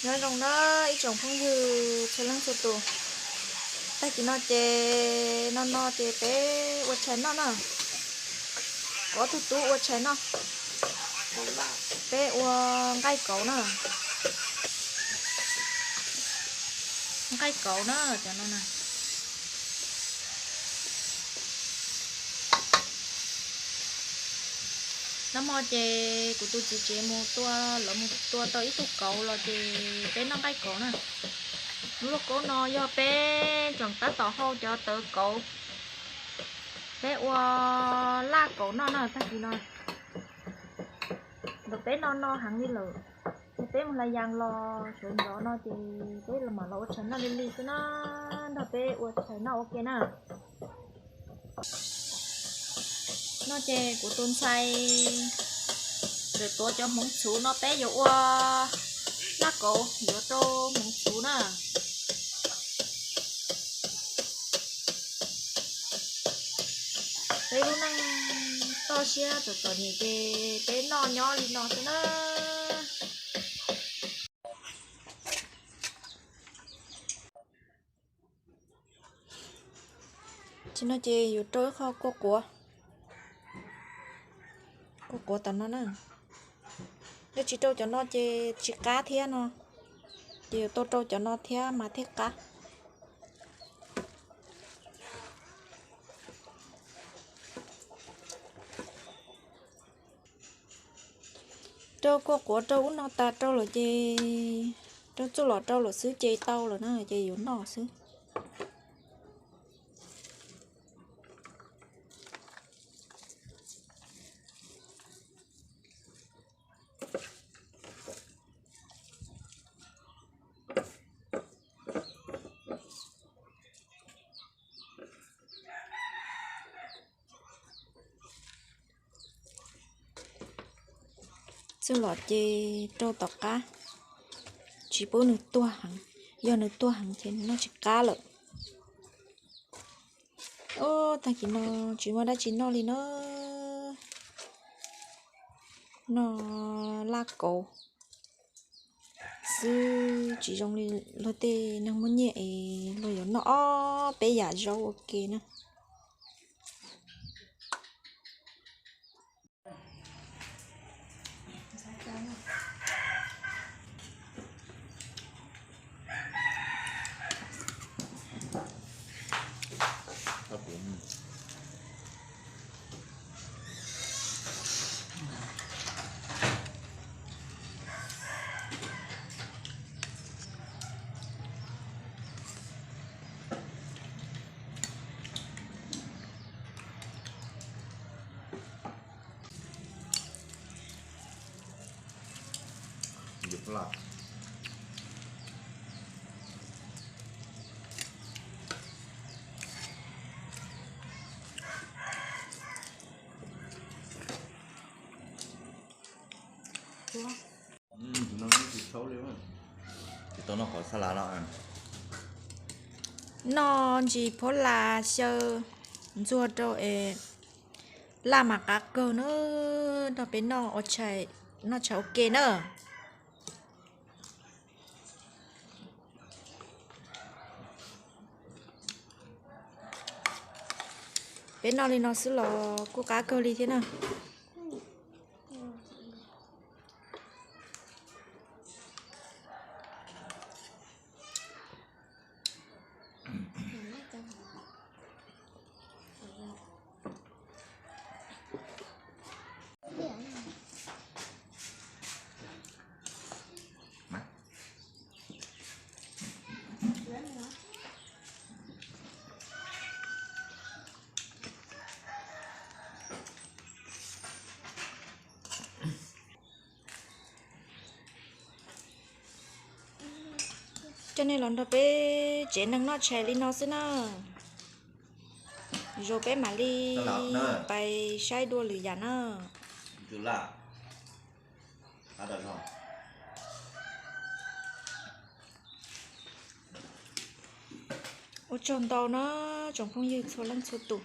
Nyob zoo na ib tsoom phooj ywg txhua leej txhua tus. Tag kis no ces no no ces peb ua tshais noj na. Kuv ob tug tub ua tshais noj. Peb ua nqaij kauv na. Nqaij kauv na cov no na. Nag hmo ces kuv tus txiv tsev mus tua, lawv mus tua tau ib tug kauv los ces peb noj nqaij kauv na. Lub lauj kaub no yog peb tseem tab tom hau cov tawv kauv, peb ua laj kauv noj na tag kis no. Ntawm peb no no heev li lawm, ces peb mus hlais yas los sawv ntxov no ces peb mam los ua tshais noj li li xwb na, nrog peb ua tshais noj ua ke na. No ces kuv tus ntxhais tseem tuav cov hmoov txhuv no peb yuav ua laj kauv yuav rau hmoov txhuv na. Peb lub neej toj siab txom txom nyem ces peb noj nyob li no xwb na. Tsis no ces yuav rau ib qho kua quav, kua quav tom no na. Yog tsis rau cov no ces tsis qab thiab no, ces yuav tau rau cov no thiab mas thiaj qab. Rau kua quav rau ub no tas rau lawm ces, rau txuj lom rau lawm xwb ces tau lawm na, ces yuav noj xwb. Txuj lom ces rau tom qab, tsis pub nws tuag heev, yog nws tuag heev ces nws noj tsis qab lawm. Ob, tag kis no tsis muaj dab tsi noj li na. Noj laj kauv xwb, tsis zoo li luag tej neeg muaj nyiaj es luag yuav noj ob peb yam zaub ua ke na. Tsis tau noj qhov xa las no. Noj ntsis phuab las xyaw ntxuag rau es laj mas qab kawg na, nrog peb noj ua tshais, noj tshais ua ke na. Peb noj li no xwb los kuj qab kawg li thiab na. Coj nej los nrog peb tsev neeg noj tshais li no xwb na. Zaum peb mam li pais saib dua lwm yam na. Ua tsaug ntau na tsoom phooj ywg txhua leej txhua tus.